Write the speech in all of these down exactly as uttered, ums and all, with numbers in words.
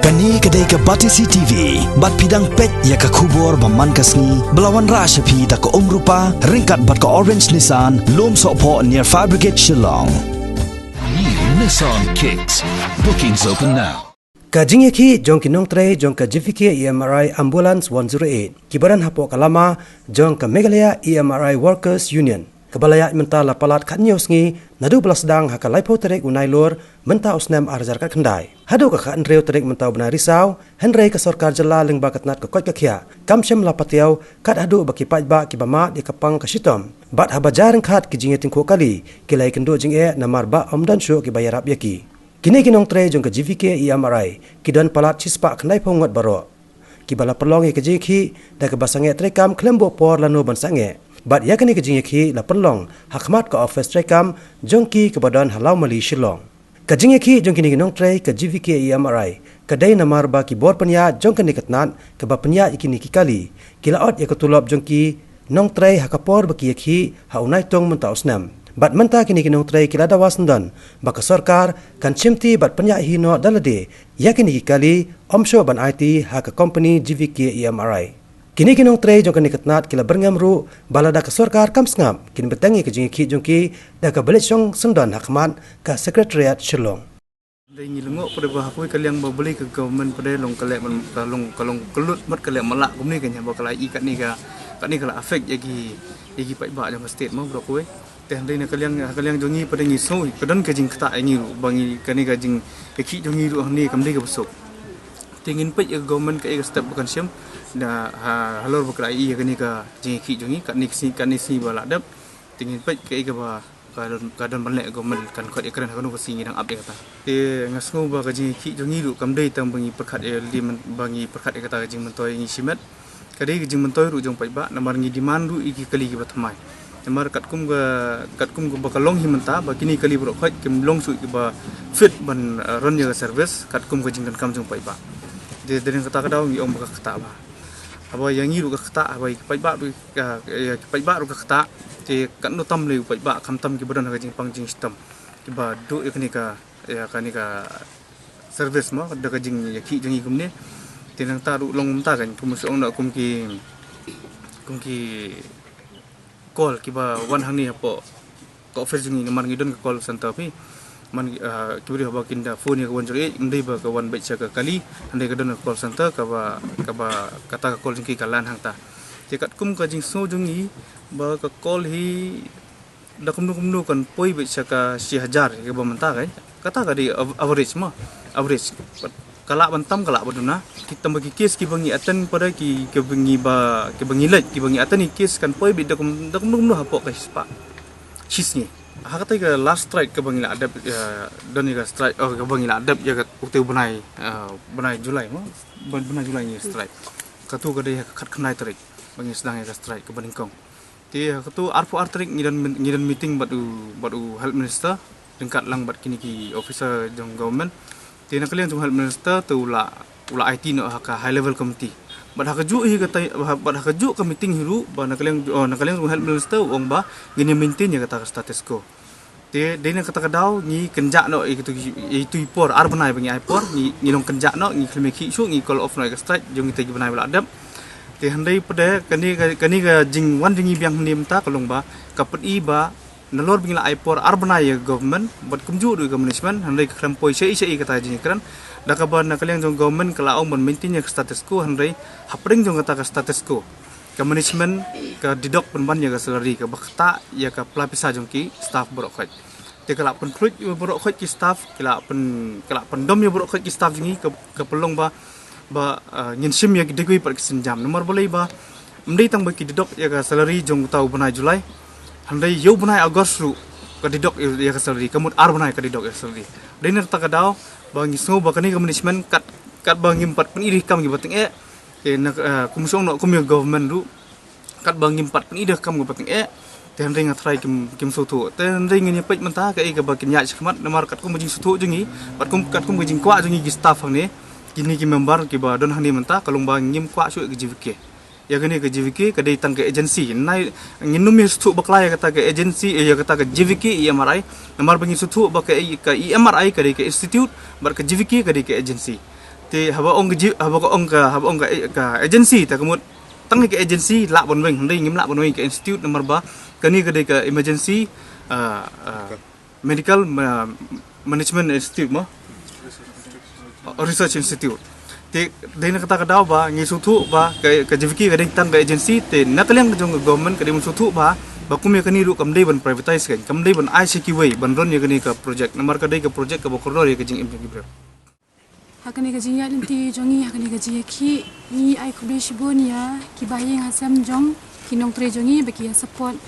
Kane ka dei ka Batesi T V, bad phi dang peit ïa ka khubor ba man ka sngi, ba la wanrah sha phi da ka Umrupa, ryngkat bad ka Orange Nissan, Lumsohphoh near Fire Brigade, Shillong. New Nissan Kicks. Bookings open now. Ka jingïakhih jong ki nongtrei jong ka G V K E M R I Ambulance one zero eight, kiba don hapoh ka lama jong ka Meghalaya E M R I Workers Union, kaba la ïaid mynta la palat khathynñiew sngi, naduh ba la sdang ha ka laiphew tarik u Nailur mynta u snem ar hajar khatkhyndai. Haduh ka khathynriew tarik mynta u bnai Risaw, hynrei ka sorkar jylla lyngba ka tnat ka koit ka khiah kam shym la patiaw, kat haduh ba ki paidbah kiba mad ïa ka pang ka shitom bad haba jia ryngkhat ki jingïatyngkhuh kali, ki la ïakynduh jingeh namar ba ym don shuh kiba ïarap ïa ki. Kine ki nongtrei jong ka G V K E M R I ki don palat shispah khyndaiphew ngut baroh, kiba la pynlong ïa ka jingïakhih da kaba sangeh treikam khlem buh por lano ban sangeh. Bad ïa kane ka jingïakhih la pynlong ha khmat ka office treikam jong ki kaba don ha Lawmali, Shillong. Ka jingïakhih jong kine ki nongtrei ka G V K E M R I ka dei namar ba ki bor pynïaid jong kane ka tnat, kaba pynïaid ïa kine ki kali, ki la ot ïa ka tulop jong ki nongtrei ha ka por ba ki ïakhih ha u Naitung mynta u snem. Bad mynta kine ki nongtrei ki la dawa syndon ba ka sorkar kan shimti bad pynïaid hi noh da lade ïa kine ki kali, ym shuh ban aiti ha ka kompani G V K E M R I. Kine ki nongtrei jong kane ka tnat ki la byrngem ruh ba lada ka sorkar kam sngap, kin bteng ïa ka jingïakhih jong ki da kaba leit shong syndon ha khmat ka Secretariat, Shillong. Dei ngi lyngngoh pat ba ha kawei ka liang ba balei ka government pat long ka leh man, ka long, ka long ka lut mat ka leh mala kumne ka nia ba ka la i katne ka, katne ka la affect ïa ki, ïa ki paidbah jong ka state mo, baroh kawei. Te hynrei na ka liang, ha ka liang jong ngi pat ngi sngew ka don ka jingktah ïa ngi ruh ba ngi kane ka jingïakhih jong ngi ruh hangne kam dei kaba suk. Te ngin peit ïa ka government kaei ka step ba kan shim da ha, halor ba ka la i ïa kane ka jingïakhih jong ngi katne ka sngi, katne sngi ba la dep. Te ngin peit kaei kaba ka don, ka don ban leh government kan khot ïakren ha kano ka sngi, ngi dang ap ïa kata. Te nga sngew ba ka jingïakhih jong ngi ruh kam dei tang ba ngi pyrkhat ïa lade, ba ngi pyrkhat ïa kata ka jingmyntoi ngi shimet. Ka dei ka jingmyntoi ruh jong paidbah namar ngi demand ruh ïa ki kali kiba thymmai. Namar katkum ka, katkum kaba ka long hi mynta ba kine kali baroh khoit kim long shuh kiba fit ban, eh, run ïa ka service katkum ka jingdonkam jong paidbah. Te dei na kata ka daw ngi ong ba ka ktah bha. Haba ïa ngi ruh ka ktah, haba ïa ki paidbah ruh, ka, ïa ki paidbah ruh ka ktah. Te katno tam lei u paidbah khamtam kiba don ha ka jingpang jingshitom, kiba duh ïa kane ka, ïa kane ka service mo, da ka jingïakhih jong ngi kumne. Te nangta ruh long mynta kan, kum shu ong noh kum ki, kum ki call kiba wan hangne hapoh ka office jong ngi namar ngi don ka call center phi. Man, ah, ki briew haba kin da phone ïa ka one zero eight, ym dei ba ka wan beit sha ka kali, hynrei ka don ka call center kaba, kaba kata ka call jong ki ka lan hangta. Te katkum ka jingsngew jong ngi ba ka call hi da kumno kumno kan poi beit sha ka shi hajar ïa kaba mynta, kan? Kata ka dei av-, average mo, average. But ka lah ban tam, ka lah ban duna. Ki tang ba ki case kiba ngi attend pat, ki, kiba ngi ba, kiba ngi leit, kiba ngi attend, ki case kan poi beit da kum, da kumno kumno hapoh ka shispah shi sngi. Ha kata ka last strike kaba ngi la dep, eh, don ïa ka strike, oh, kaba ngi la dep ïa ka utei u bnai, eh, bnai July mo, bnai July ngi strike. Katu ka dei ha ka khatkhyndai tarik ba ngi sdang ïa ka strike kaba nyngkong. Te ha katu arphew ar tarik ngi don, ngi don meeting bad u, bad u Health Minister, ryngkat lang bad kine ki officer jong government. Te na ka liang jong u Health Minister te u la, u la aiti noh ha ka high level committee. Bad ha kajuh hi kata, bad ha kajuh ka meeting hi ruh ba na ka liang, oh, na ka liang jong u Health Minister u ong ba ngin ïa maintain ïa kata ka status quo. Te dei na kata ka daw ngi kynjah noh ïa kitu, ïa itu i por, ar bnai ba ngi ai por, ngi, ngi long kynjah noh, ngi khlem ïakhih shuh, ngi call off noh ïa ka strike jong kita ki bnai ba la dep. Te hynrei pat kane ka, kane ka jingwan jong ngi biang hangne mynta ka long ba ka pyni ba nalor ba ngi la ai por ar bnai ïa ka government bad kumjuh ruh ïa ka management, hynrei ka khlem poi shaei shaei kata ka jingkren. Da kaba na ka liang jong government ka la ong ban maintain ïa ka status quo, hynrei hapdeng jong kata ka status quo ka management ka didok pynban ïa ka salary, kaba ktah ïa ka pla pisa jong ki staff baroh khoit. Te ka la pynkhluit ïa baroh khoit ki staff, ki la pyn, ka la pyndom ïa baroh khoit ki staff jong ngi, ka, ka pynlong ba, ba, ah, ngin shim ïa ki dei kiwei pat ki sienjam. Namar balei ba ym dei tang ba ki didok ïa ka salary jong uta u bnai July, hynrei ïa u bnai August ruh ka didok ïa, ïa ka salary, ka mut ar bnai ka didok ïa ka salary. Dei na kata ka daw ba ngi sngew ba kane ka management kat, katba ngim pat pyni da ki kam kiba tyngeh, te na, ah, kum shu ong noh kum ïa ka government ruh, katba ngim pat pyni da ki kam kiba tyngeh, te hynrei nga tharai kim, kim sngewthuh. Te hynrei ngin ïa peit mynta kaei kaba kin ïaid shakhmat, namar katkum ka jingsngewthuh jong ngi, katkum, katkum ka jingkwah jong ngi ki staff hangne, kine ki member kiba don hangne mynta, ka long ba ngim kwah shuh ïa ka G V K. Ïa kane ka G V K ka dei tang ka agency. Nai, ngin nym ïa sngewthuh bakla ïa kata ka agency, eh, ïa kata ka G V K E M R I. Namar ba ngin sngewthuh ba ka, ka E M R I ka dei ka institute, bad ka G V K ka dei ka agency. Te haba ong ka ji-, haba ka ong ka, haba ong ka, ka agency, ta ka mut tang ka agency lah ban weng, hynrei ngim lah ban weng ka institute, namar ba kane ka dei ka emergency, ah, ah, medical ma-, management institute mo. Oh, research institute. Te dei na kata ka daw ba ngi sngewthuh ba ka, ka J V K ka dei tang ka agency, te na ka liang ka jong ka government ka dei ban sngewthuh ba, ba kum ïa kane ruh kam dei ban privatize, kan kam dei ban ai sha kiwei ban run ïa kane ka project, namar ka dei ka project kaba kordor ïa ka jingim jong ki briew. Ha kane ka jingïaid lynti jong ngi, ha kane ka jingïakhih, ngi ai khublei shibun ïa ki bahaïing hasem jong ki nongtrei jong ngi ba ki ïa support,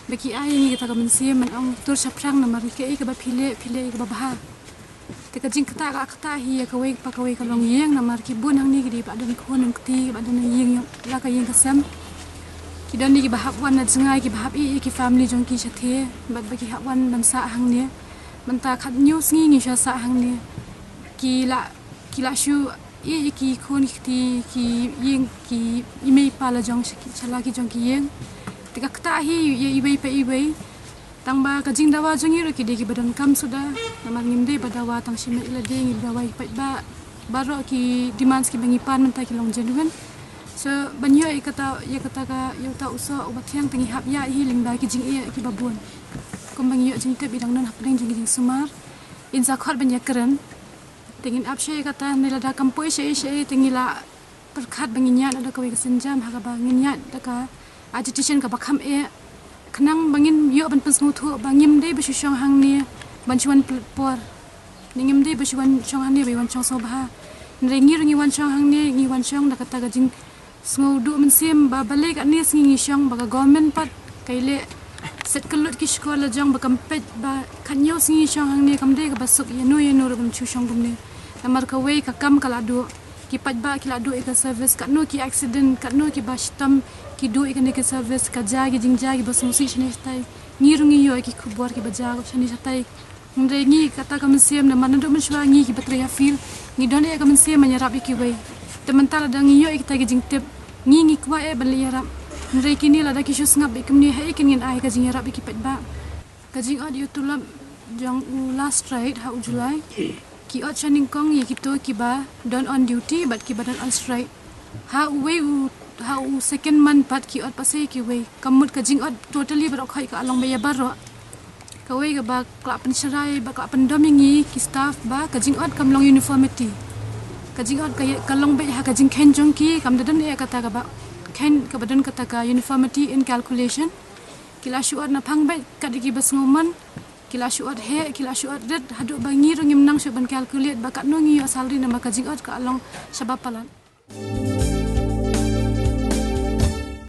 ba ki ai ïa ngi kata ka mynsiem ban ong tur shaphrang, namar kaei kaba phi leh, phi leh ïa kaba bha. Te ka jingktah ka ktah hi ïa kawei pa kawei ka longïing, namar ki bun hangne ki dei ba don khun don kti, ba don ïing ïa la ka ïing ka sem. Ki don kiba hap wan na jngai, kiba hap ïeh ïa ki family jong ki shatei, bad ba ki hap wan ban sah hangne. Mynta khatñiew sngi ngi shu sah hangne. Ki la, ki la shu ïeh ïa ki khun ki kti, ki ïing, ki i mei i pa la jong sha ki, sha la ki jong ki ïing. Te ka ktah hi ïa iwei pa iwei. Tang ba ka jingdawa jong ngi ruh ki dei kiba donkam suda. Namar ngim dei ba dawa tang shimet ïa lade, ngi dawa ïa ki paidbah. Baroh ki demands kiba ngi pan mynta ki long genuine. So ban ïoh ïa kata, ïa kata ka, ïa uta u soh uba thiang, te ngi hap ïa hi lyngba ki jingeh kiba bun. Kumba ngi ïoh jingtip, i dang don hapdeng jong ki jingsumar. Ngin sa khot ban ïakren. Te ngin ap sha ïa kata, ne lada kam poi shaei shaei, te ngi la pyrkhat ba ngin ïaid da kawei ka sienjam, ha kaba ngin ïaid da ka agitation kaba kham eh. Khnang ba ngin ïoh ban pynsngewthuh ba ngim dei ba shu shong hangne ban shu wan pynlut por. Ne ngim dei ba shu wan shong hangne ba wan shong sngewbha. Hynrei ngi ruh ngi wan shong hangne, ngi wan shong da kata ka jingsngewduh mynsiem ba balei katne sngi ngi shong, ba ka government pat ka ïaleh set kyllut ki shkor la jong, ba kam peit, ba khatñiew sngi ngi shong hangne, kam dei kaba suk ïano ïano ruh ban shu shong kumne. Namar kawei ka kam ka la duh. Ki paidbah ki la duh ïa ka service, katno ki accident, katno kiba shitom ki duh ïa kane ka service, ka jia ki jingjia kiba sngewsih shane shatai. Ngi ruh ngi ïoh ïa ki khubor kiba jia shane shatai. Hynrei ngi kata ka mynsiem, namar naduh mynshuwa ngi kiba trei ha field ngi don ïa ka mynsiem ban ïarap ïa kiwei. Te mynta lada ngi ïoh ïa kita ki jingtip, ngi ngi kwah eh ban leit ïarap. Hynrei kine lada ki shu sngap beit kumne, haei kin ngin ai ka jingïarap ïa ki paidbah. Ka jingot ïa u tulop jong u last ride ha u July. Ki ot sha nyngkong ïa kito kiba don on duty bad kiba don on strike. Ha uwei u, ha u second month pat ki ot pat sa ïa kiwei. Ka mut ka jingot totally baroh khoit ka long ba ïa baroh. Kawei kaba ka la pynsharai, ba ka la pyndom ïa ngi ki staff, ba ka jingot kam long uniformity. Ka jingot ka, ka long beit ha ka jingkheiñ jong ki, kam da don eh kata kaba kheiñ, kaba don kata ka uniformity in calculation. Ki la shu ot naphang beit kat ïa kiba sngewmon. Ki la shu ot heh, ki la shu ot rit, haduh ba ngi ruh ngim nang shuh ban calculate ba katno ngi ïoh salary namar ka jingot ka long shaba palat.